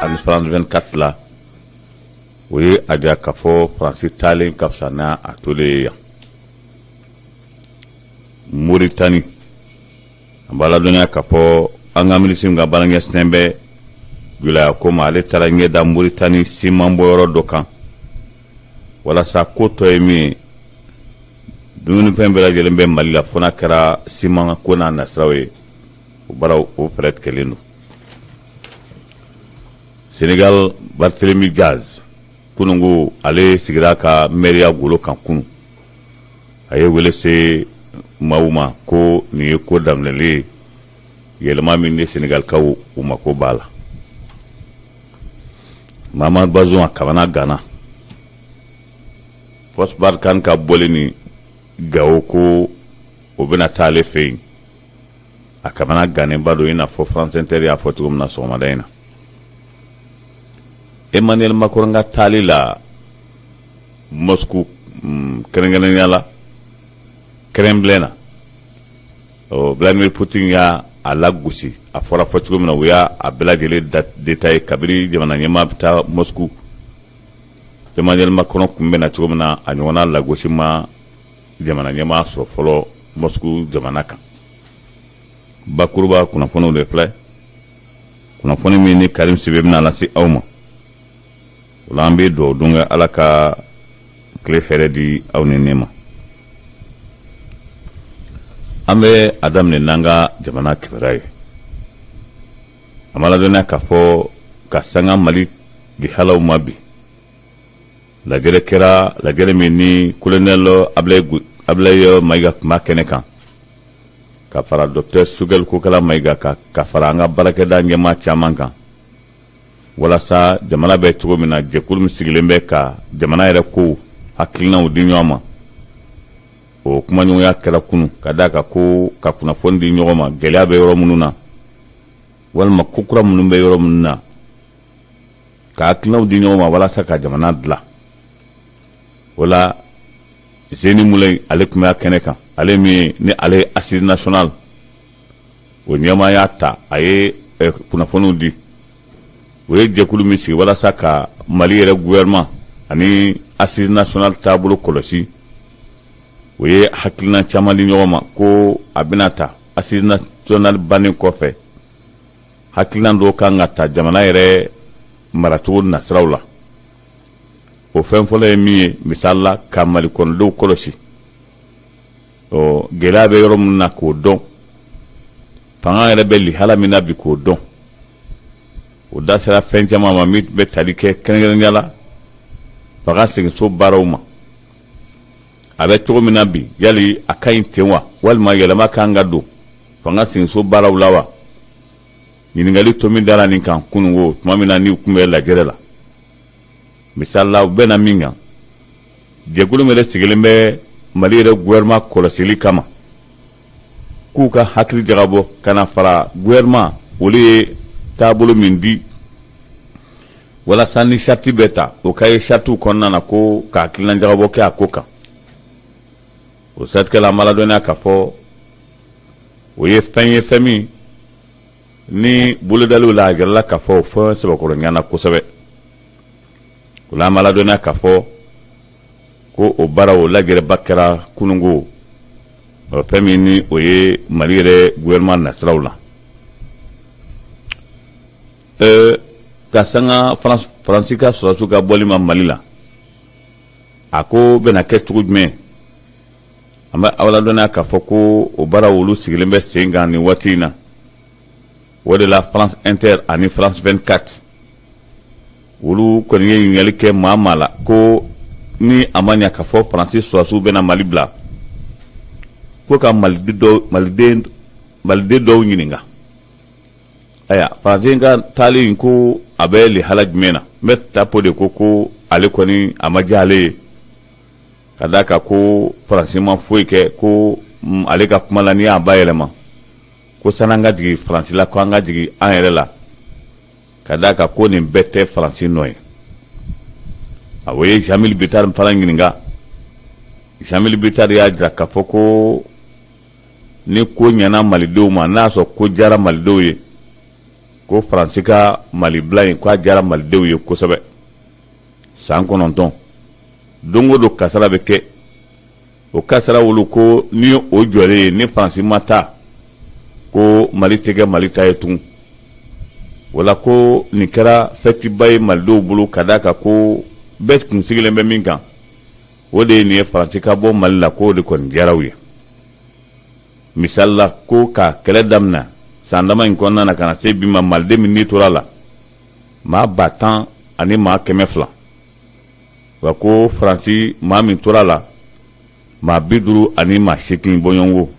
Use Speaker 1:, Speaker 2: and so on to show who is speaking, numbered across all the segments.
Speaker 1: Ani France 24 la, o ye a jira k'a fɔ Faransi taalen ka fisa n'a a tolen ye yan. Moritani, an b'a ladɔnniya k'a fɔ an ka minisiri min ka baara ɲɛsinnen bɛ julaya ko ma, ale taara ɲɛ da Moritani siman bɔyɔrɔ dɔ kan, walasa ko tɔ ye min ye, dumunifɛn bɛɛ lajɛlen bɛ Mali la, fo n'a kɛra siman ko n'a nasiraw ye. O baaraw, o fɛɛrɛ tigɛlen don. Senegal, Barthélemy Diaz, kununko ale sigira ka mɛriya golo kan kunun. A ye wele se maaw ma ko nin ye ko daminɛlen ye, yɛlɛma min ni Senegalikaw u mako b'a la. Mahamadu Bazoum, a kamana ganna Force Barkhane ka bɔli ni Gawo, ko o bɛna taa ale fɛ yen. A kamana gannenba don, i n'a fɔ France Inter y'a fɔ cogo min na sɔgɔmada in na. Emmanuel Macron ka taali la Moscou, kɛrɛnkɛrɛnnenya la Kremlin na, Vladimir Poutine y'a a lagosi. A fɔra fɔ cogo min na, u y'a a bɛɛ lajɛlen détaillé kabini jamana ɲɛmaa bɛ taa Moscou. Emmanuel Macron kun bɛna cogo min na, a ɲɔgɔnna lagosi ma jamana ɲɛmaa sɔrɔ fɔlɔ Moscou jamana kan. Bakuruba kunnafoniw de filɛ, kunnafoni min ni Karim Sibe bɛna lase aw ma. O la, an bɛ dugawu don kɛ, Ala ka tile hɛrɛ di aw ni ne ma. An bɛ a daminɛ n'an ka jamana kibaruya ye. A ma ladɔnniya k'a fɔ ka sanga Mali lihalaw ma bi, lajɛrɛ kɛra, lajɛrɛ min ni colonel Ablaye Mayiga tun b'a kɛnɛ kan, ka fara docteur Choguel Kokala Mayiga kan, ka fara an ka baarakɛda ɲɛmaa caman kan, walasa jamana bɛ cogo min na, jɛkulu min sigilen bɛ ka jamana yɛrɛ kow hakilinaw di ɲɔgɔn ma, o kumaɲɔgɔnya kɛra kunu, ka d'a kan ko ka kunnafoni di ɲɔgɔn ma, gɛlɛya bɛ yɔrɔ minnu na walima ko kura minnu bɛ yɔrɔ minnu na, ka hakilinaw di ɲɔgɔn ma walasa ka jamana dilan. O la, Zeni Mulayi, ale tun bɛ a kɛnɛ kan, ale min ni ale ye assise nationale o ɲɛmaaya ta, a ye kunnafoniw di. O ye jɛkulu min sigi walasa ka Mali yɛrɛ gouvernement ani assise nationale taabolo kɔlɔsi, o ye hakilina caman di ɲɔgɔn ma ko a bɛna ta assise nationale bannen kɔfɛ, hakilina dɔw kan ka ta jamana yɛrɛ maracogo nasiraw la. O fɛn fɔlɔ ye min ye, misali la, ka Mali kɔnɔdenw kɔlɔsi, ɔ gɛlɛya bɛ yɔrɔ minnu na k'o dɔn, fanga yɛrɛ bɛ lihala min na bi k'o dɔn. O da sera fɛn caman ma min bɛ tali kɛ kɛrɛnkɛrɛnnenya la fanga seginso baaraw ma. A bɛ cogo min na bi, yali a ka ɲi ten wa, walima yɛlɛma kan ka don fanga seginso baaraw la wa? Ɲininkali to min dara nin kan kununko, tuma min na n'u tun bɛ lajɛrɛ la. Misali la, u bɛnna min kan, jɛkulu min yɛrɛ sigilen bɛ Mali yɛrɛ gouvernement kɔlɔsili kama, k'u ka hakili jagabɔ ka na fara gouvernement, olu ye taabolo min di walasa ni sariti bɛ ta, o ka ye saritiw kɔnɔna na, ko ka hakilina jagabɔ kɛ a ko kan. O siratigɛ la, an b'a ladɔnniya k'a fɔ o ye fɛn ye, fɛn min ni bolodaliw la, a jirala k'a fɔ o fɛn sɛbɛkɔrɔ ɲana kosɛbɛ. O la, an b'a ladɔnniya k'a fɔ ko o baara, o lajɛrɛba kɛra kununko, fɛn min ni o ye Mali yɛrɛ gouvernement nasiraw la. Ka sanga Faransi ka sɔrɔdasiw ka bɔli ma Mali la, a ko bɛna kɛ cogo jumɛn? An bɛ aw ladɔnniya k'a fɔ ko o baara, olu sigilen bɛ sen kan nin waati in na. O de la, France Inter ani France 24, olu kɔni ye ɲininkali kɛ maa maa la ko ni a ma ɲa k'a fɔ Faransi sɔrɔdasiw bɛna Mali bila, ko ka Maliden dɔw ɲininka: ayiwa, Faransi ka taali in, ko a bɛ lihala jumɛn na? N bɛ tapo de ko ale kɔni, a ma diya ale ye, ka d'a kan ko Faransi ma foyi kɛ. Ko ale ka kuma la, n'i y'a bayɛlɛma, ko sani an ka jigin Faransi la, ko an ka jigin an yɛrɛ la, ka d'a kan ko nin bɛɛ tɛ Faransi nɔ ye. A o ye Jeamille Bittar fana ɲininka. Jeamille Bittar y'a jira k'a fɔ ko ni ko ɲɛna malidenw ma, n'a sɔrɔ ko diyara malidenw ye, ko Faransi ka Mali bila in, k'a diyara malidenw ye kosɛbɛ. San 9, don o don kasara bɛ kɛ. O kasara wolu ko ni o jɔlen ye, ni Faransi ma taa, ko Mali tɛ kɛ Mali ta ye tugun. Wala ko nin kɛra fɛtiba ye malidenw bolo, ka d'a kan ko bɛɛ tun sigilen bɛ min kan, o de ye nin ye, Faransi ka bɔ Mali la, k'o de kɔni diyara u ye. Misali la, ko ka kɛlɛ daminɛ san dama in kɔnɔna na ka na se bi ma, maliden min ni tora la, maa 10 000 ani maa 200. Wa ko Faransi maa min tora la, maa 50 ani maa 8 bɔɲɔgɔnko.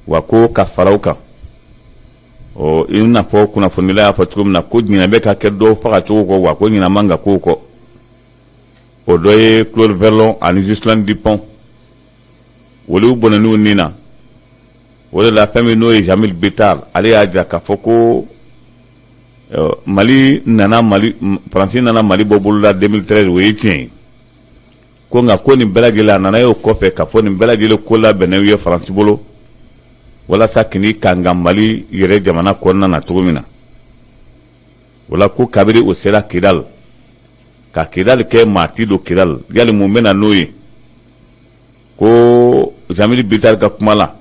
Speaker 1: Wa ko ka fara o kan, ɔ i n'a fɔ kunnafonidila y'a fɔ cogo min na, ko ɲinɛ bɛ ka kɛ dɔw faga cogo kɔ, wa ko ɲinɛ man ka k'o kɔ. O dɔ ye Claude Verlon ani Ghislaine Dupont, olu bɔnɛn'u ni na. O de la, fɛn min n'o ye Jeamille Bittar, ale y'a jira k'a fɔ ko Mali nana, Mali, Faransi nana Mali bɔ bolola 2013, o ye tiɲɛ ye. Ko nka ko nin bɛɛ lajɛlen a nana y'o kɔfɛ k'a fɔ nin bɛɛ lajɛlen ko labɛnnaw ye Faransi bolo walasa k'i kan ka Mali yɛrɛ jamana kɔnɔna na cogo min na. O la, ko kabiri o sera Kidal, ka Kidal kɛ maa ti don Kidal, yali mun bɛ na n'o ye? Ko Jeamille Bittar ka kuma la,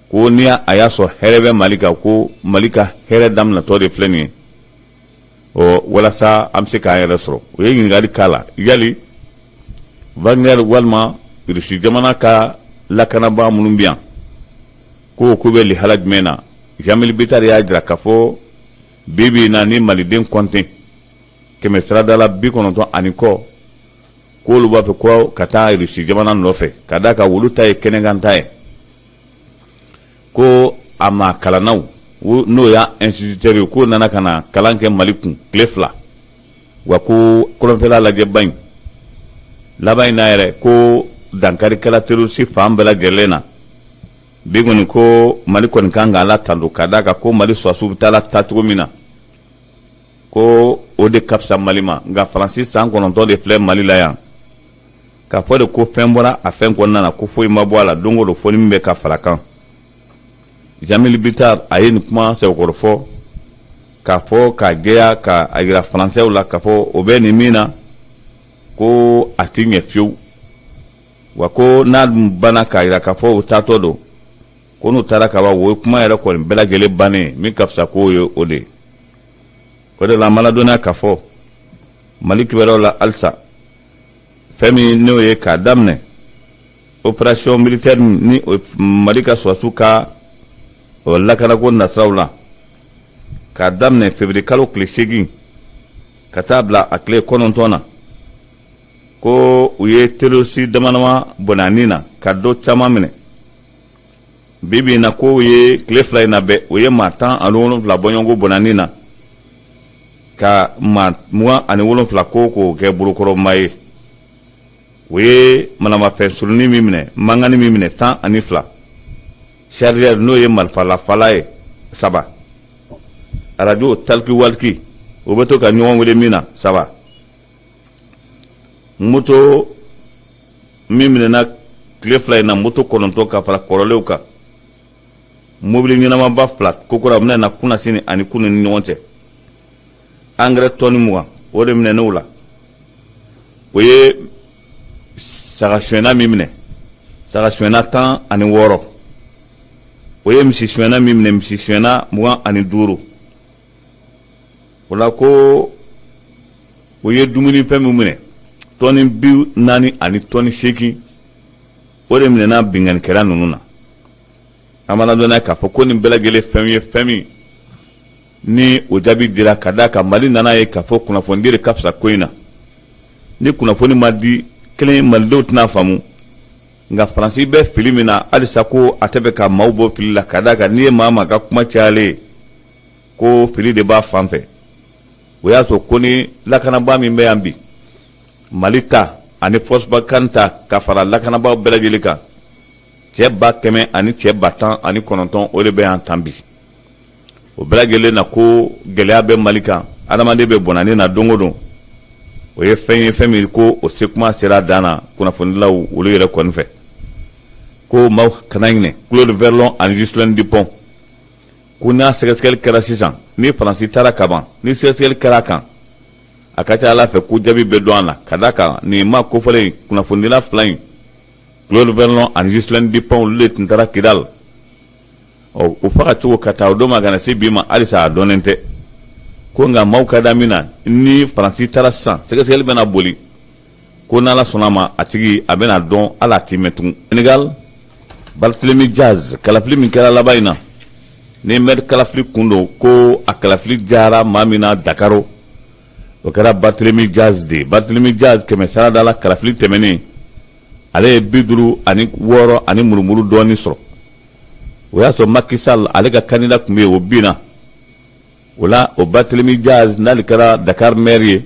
Speaker 1: ko ni a y'a sɔrɔ hɛrɛ bɛ Mali kan, ko Mali ka hɛrɛ daminɛtɔ de filɛ nin ye, ɔ walasa an bɛ se k'an yɛrɛ sɔrɔ. O ye ɲininkali k'a la, yali Wagner walima Rusi jamana ka lakanabaa minnu bɛ yan, ko k'u bɛ lihala jumɛn na? Jeamille Bittar y'a jira k'a fɔ bi bi in na, ni maliden kɔnten kɛmɛ sirada la 90 ani kɔ, k'olu b'a fɛ ko ka taa Rusi jamana nɔfɛ, ka d'a kan olu ta ye kɛnɛkan ta ye. Ko a maa kalannaw, n'o y'a instituteur ye, k'o nana ka na kalan kɛ Mali kun tile 2. Wa ko kɔrɔnfɛla lajɛba in laban in na yɛrɛ, ko dankari kɛra terroriste fan bɛɛ lajɛlen na. Bi kɔni, ko Mali kɔni kan ka Ala tando, ka d'a kan ko Mali sɔrɔdasiw bɛ taa la taa cogo min na, ko o de ka fisa Mali ma. Nka Faransi san 9 de filɛ Mali la yan, k'a fɔ de ko fɛn bɔra a fɛn kɔnɔna na, ko foyi ma bɔ a la. Don o don, fɔ ni min bɛ ka fara kan. Jeamille Bittar a ye nin kuma sɛbɛkɔrɔ fɔ k'a fɔ k'a jɛya, ka a yira Faransɛw la k'a fɔ o bɛ nin min na, ko a ti ɲɛ fiyewu. Wa ko n'a dun banna k'a yira k'a fɔ o taatɔ don, ko n'u taara ka ban, o ye kuma yɛrɛ kɔni bɛɛ lajɛlen bannen. Min ka fisa k'o ye o de ye. O de la, an b'a ladɔnniya k'a fɔ Mali kibaruyaw la halisa, fɛn min n'o ye k'a daminɛ opération militaire ni Mali ka sɔrɔdasiw ka lakanako nasiraw la, k'a daminɛ février kalo tile 8 ka taa bila a tile 9 na, ko u ye terroriste damadama bɔnɛ na, ka dɔ caman minɛ. Bi bi in na, ko u ye tile 2 in na bɛɛ, u ye maa 17 bɔɲɔgɔnko bɔnɛ na, ka maa 27 ko k'o kɛ bolokɔrɔma ye. U ye manamafɛn surunnin min minɛ, mangani min minɛ, 12, chargeur n'o ye marifalafala ye, saba, arajo talkie-walkie, o bɛ to ka ɲɔgɔn wele min na, saba, moto min minɛna tile 2 in na, moto 9 ka fara kɔrɔlenw kan, mobili ɲɛnamaba fila kokura minɛna kunasini ani kunu ni ɲɔgɔn cɛ, angɛrɛ tɔni 20, o de minɛn'o la. O ye saga sonyɛna min minɛ, saga sonyɛna 16. O ye misi sonyɛna min minɛ, misi sonyɛna 25. O la, ko o ye dumunifɛn min minɛ, tɔni 40 ani tɔni 8, o de minɛna binkannikɛla ninnu na. An b'a ladɔnniya k'a fɔ ko nin bɛɛ lajɛlen fɛn ye fɛn min ni o jaabi dira, ka d'a kan Mali nana ye k'a fɔ kunnafonidi de ka fisa ko in na. Ni kunnafoni ma di kelen, malidenw tɛna faamu. Nka Faransi bɛ fili min na halisa, ko a tɛ bɛ ka maaw bɔ fili la, ka d'a kan n'i ye maa maa ka kuma cayalen ye, ko fili de b'a fan fɛ. O y'a sɔrɔ ko ni lakanabaa min bɛ yan bi, Mali ta ani Force Barkhane ta ka fara lakanabaaw bɛɛ lajɛlen kan, cɛ 100 000 ani cɛ 19 000, o de bɛ yan tan bi. O bɛɛ lajɛlen na, ko gɛlɛya bɛ Mali kan, adamaden bɛ bɔnani na don o don. O ye fɛn ye, fɛn min ko o se kuma sera dan na kunnafonidilaw olu yɛrɛ kɔni fɛ. Ko maaw kana ɲinɛ Claude Verlon ani Ghislaine Dupont, ko n'a sɛgɛsɛgɛli kɛra sisan, ni Faransi taara kaban, ni sɛgɛsɛgɛli kɛra a kan, a ka ca Ala fɛ ko jaabi bɛ dɔn a la, ka d'a kan nin maa kofɔlen kunnafonidila fila in, Claude Verlon ani Ghislaine Dupont, olu de tun taara Kidal. Ɔ, u faga cogo ka taa o don ma ka na se bi ma, halisa a dɔnnen tɛ. Ko nka maaw ka da min na, ni Faransi taara sisan, sɛgɛsɛgɛli bɛna boli, ko n'Ala sɔnna ma, a tigi a bɛna dɔn, hali a t'i mɛn tugun. Senegal, Barthélémy Diaz, kalafili min kɛra laban in na, ni maire kalafili kun don, ko a kalafili diyara maa min na Dakaro, o kɛra Barthélémy Diaz de ye. Barthélémy Diaz, kɛmɛ sarada la, kalafili tɛmɛnen, ale ye 56 ani murumuru dɔɔni sɔrɔ. O y'a sɔrɔ Macky Sall, ale ka candidat tun bɛ yen, o binna o la. O Barthélémy Diaz, n'ale kɛra Dakar maire ye,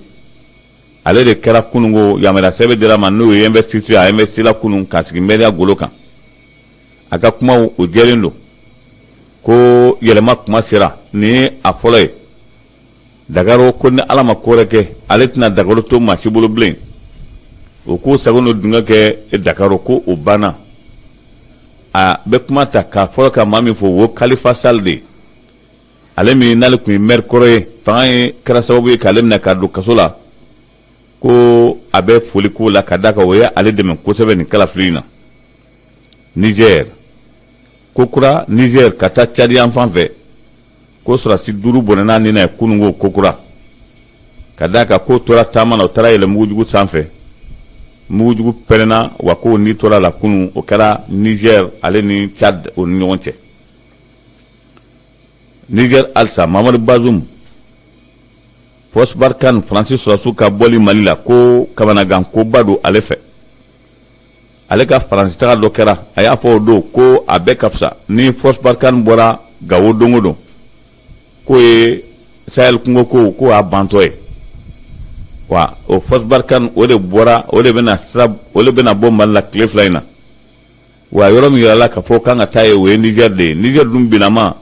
Speaker 1: ale de kɛra kununko yamaruya sɛbɛn dira ma, n'o ye investiture, a investila kunun ka sigi maire golo kan. A ka kumaw, o jɛlen don ko yɛlɛma kuma sera. Nin ye a fɔlɔ ye Dakaro, ko ni Ala ma ko wɛrɛ kɛ, ale tɛna Dakaro to maa si bolo bilen. O ko sago n'o dun ka kɛ Dakaro, ko o banna. A bɛ kuma ta k'a fɔlɔ ka maa min fɔ, o Khalifa Sall de ye, ale min n'ale tun ye maire kɔrɔ ye, fanga ye kɛra sababu ye k'ale minɛ k'a don kaso la, ko a bɛ foli k'o la, ka d'a kan o ye ale dɛmɛ kosɛbɛ nin kalafili in na. Niger ko kura, Niger ka taa Tchad yan fan fɛ, ko sɔrɔdasi 5 bɔnɛna ni na ye kununko ko kura, ka d'a kan k'o tora taama na, o taara yɛlɛ mugujugu sanfɛ, mugujugu pɛrɛnna, wa k'o ni tora la kunun. O kɛra Niger ale ni Tchad o ni ɲɔgɔn cɛ. Niger halisa, Mamadu Bazoum, Force Barkhane, Faransi sɔrɔdasiw ka bɔli Mali la, ko kamanagan koba don ale fɛ. Ale ka Faransi taga dɔ kɛra, a y'a fɔ o don ko a bɛɛ ka fisa ni Force Barkhane bɔra Gawo don o don, k'o ye Sahel kungo ko k'o y'a bantɔ ye. Wa o Force Barkhane, o de bɔra, o de bɛna sira, o de bɛna bɔ Mali la tile 2 in na. Wa yɔrɔ min yirala k'a fɔ k'an ka taa ye, o ye Niger de ye. Niger dun binama,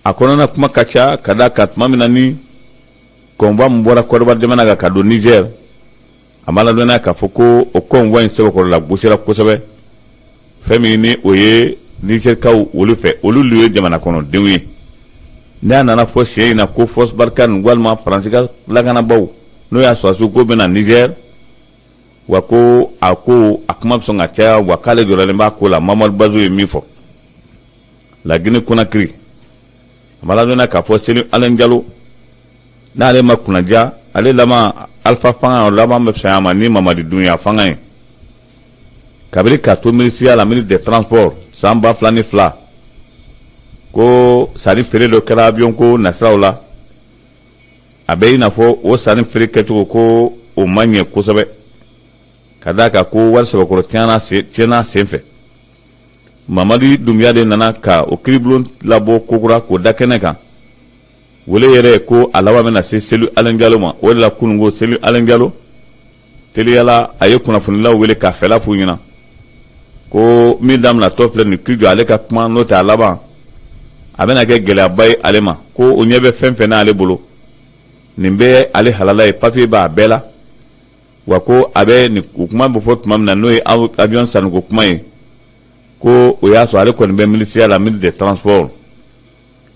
Speaker 1: a kɔnɔna kuma ka ca, ka d'a kan tuma min na ni convoi min bɔra Côte d'Ivoire jamana kan ka don Niger, a ma ladɔnniya k'a fɔ ko o convoi in sɛbɛkɔrɔla gosira kosɛbɛ. Fɛn min ni o ye Nizɛrikaw olu fɛ, olu lu ye jamana kɔnɔdenw ye. N'a nana fɔ siɲɛ in na ko Force Barkhane walima Faransi ka lakanabaaw, n'o y'a sɔrɔdasiw ko bɛna Niger, wa ko a ko a kuma bɛ sɔn ka caya, wa k'ale jɔrɔlen b'a ko la. Mamadu Bazoum ye min fɔ La Guinée Conakry, a ma ladɔnniya k'a fɔ Cellou Dalein Diallo, n'ale ma kunnaja, ale laban Alpha fanga, o laban bɛ fisaya a ma ni Mamadi Doumbouya fanga ye. Kabini k'a to minisiriya la, ministre des Transports, san 2002, ko sanni feere dɔ kɛra avion ko nasiraw la, a bɛ i n'a fɔ o sanni feere kɛcogo ko o ma ɲɛ kosɛbɛ, ka d'a kan ko wari sɛbɛkɔrɔ tiɲɛna sen fɛ. Mamadi Doumbouya de nana ka o kiiribulon labɔ kokura k'o da kɛnɛ kan. Wele yɛrɛ ko a laban bɛna se Cellou Dalein Diallo ma. O de la kununko Cellou Dalein Diallo teliyala, a ye kunnafonilaw wele k'a fɛla f'u ɲɛna ko min daminɛtɔ filɛ nin k'i jɔ ale ka kuma, n'o tɛ a laban a bɛna kɛ gɛlɛyaba ye ale ma. Ko o ɲɛ bɛ fɛn fɛn n'ale bolo, nin bɛɛ ale halala ye, papiye b'a bɛɛ la. Wa ko a bɛ nin kuma bɛ fɔ tuma min na, n'o ye avion sanniko kuma ye, ko o y'a sɔrɔ ale kɔni bɛ minisiriya la, ministre des Transports,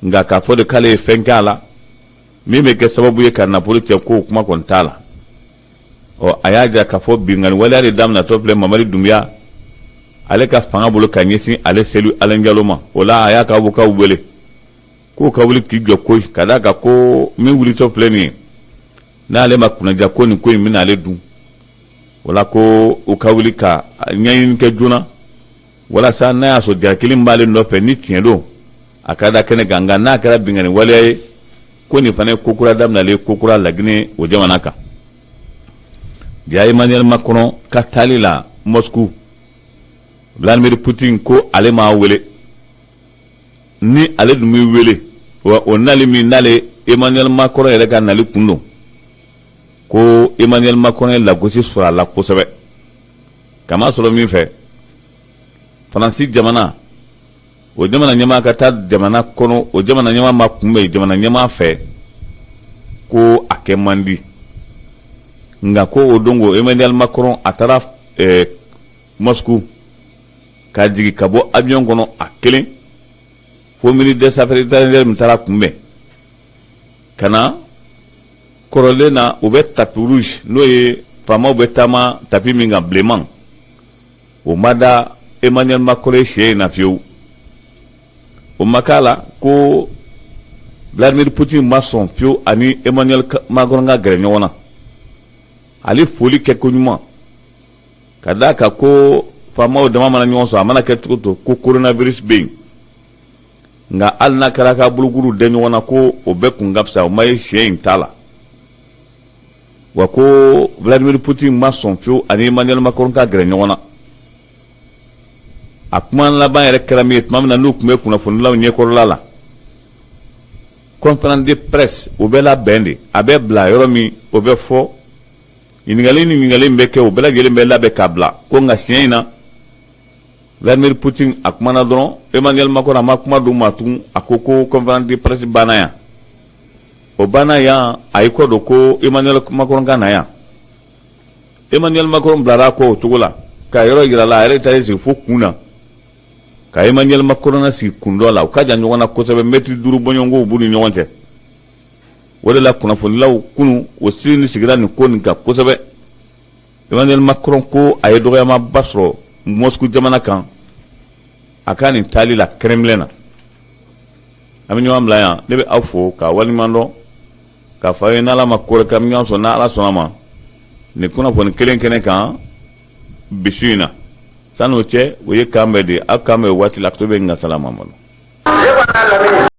Speaker 1: nka k'a fɔ de k'ale ye fɛn kɛ a la min bɛ kɛ sababu ye ka nafolo cɛ, k'o kuma kɔni t'a la. Ɔ, a y'a jira k'a fɔ binkanni waleya de daminɛtɔ filɛ Mamadi Doumbouya ale ka fanga bolo ka ɲɛsin ale Cellou Dalein Diallo ma. O la a y'a ka avocatw wele k'o ka wuli k'i jɔ koyi, ka d'a kan ko min wulitɔ filɛ nin ye, n'ale ma kunnaja, ko nin ko in bɛna ale dun. O la ko u ka wuli ka ɲɛɲini kɛ joona, walasa n'a y'a sɔrɔ jalaki min b'ale nɔfɛ ni tiɲɛ don, a ka da kɛnɛ kan. Nka n'a kɛra binkanni waleya ye, ko nin fana ye ko kura daminɛlen, ko kura Laginɛ o jamana kan. Ja Emmanuel Macron ka taali la Moscou, Vladimir Poutine ko ale m'a wele. Ni ale dun bɛ wele, wa o nali min n'ale Emmanuel Macron yɛrɛ ka nali kun don, ko Emmanuel Macron ye lagosi sɔrɔ a la kosɛbɛ, kamasɔrɔ min fɛ Faransi jamana, o jamana ɲɛmaa ka taa jamana kɔnɔ, o jamana ɲɛmaa ma kunbɛn jamana ɲɛmaa fɛ, ko a kɛ man di. Nka ko o don ko Emmanuel Macron a taara Moscou. ka jigin ka bɔ avion kɔnɔ a kelen, fo ministre des Affaires étrangères min taara kunbɛn ka na kɔrɔlen na, u bɛ tapis rouge, n'o ye faamaw bɛ taama tapis min kan bilenman, o ma da Emmanuel Macron ye siɲɛ in na fiyewu. O ma k'a la ko Vladimir Poutine ma sɔn fiyewu ani Emmanuel Macron ka gɛrɛ ɲɔgɔn na, ale foli kɛ ko ɲuman, ka d'a kan ko faamaw dama mana ɲɔgɔn sɔrɔ, a mana kɛ cogo to ko coronavirus bɛ yen, nka hali n'a kɛra ka bolokuru dɛ ɲɔgɔn na, ko o bɛɛ kun ka fisa. O ma ye siɲɛ in ta la wa, ko Vladimir Poutine ma sɔn fiyewu ani Emmanuel Macron ka gɛrɛ ɲɔgɔn na. A kuma laban yɛrɛ kɛra min ye, tuma min na n'u tun bɛ kunnafonilaw ɲɛkɔrɔla la, conférence de presse, o bɛ labɛn de, a bɛ bila yɔrɔ min, o bɛ fɔ, ɲininkali ni ɲininkali min bɛ kɛ, o bɛɛ lajɛlen bɛ labɛn k'a bila ko. Nka siɲɛ in na, Vladimir Poutine a kumana dɔrɔn, Emmanuel Macron a ma kuma d'u ma tugun. A ko ko conférence de presse banna yan, o banna yan, a y'i kɔ don ko Emmanuel Macron ka na yan. Emmanuel Macron bilara kɔ o cogo la ka yɔrɔ yira la, a yɛrɛ taara sigi fo kun na ka Emmanuel Macron na sigi kun dɔ la. U ka jan ɲɔgɔn na kosɛbɛ, mɛtiri 5 bɔɲɔgɔnkow b'u ni ɲɔgɔn cɛ. O de la kunnafonilaw kunun o sigi ni sigira nin ko nin kan kosɛbɛ. Emmanuel Macron ko a ye dɔgɔyamaba sɔrɔ Moscou jamana kan a ka nin taali la Kremlin na. An bɛ ɲɔgɔn bila yan. Ne bɛ aw fo k'a waleɲuman dɔn k'a fɔ aw ye, n'Ala ma ko kɛ, an bɛ ɲɔgɔn sɔrɔ n'Ala sɔnna ma nin kunnafoni kelen kɛnɛ kan bi su in na. San'o cɛ, o ye kan bɛɛ de ye, aw kan bɛn waati la. A bɛ n ka salama.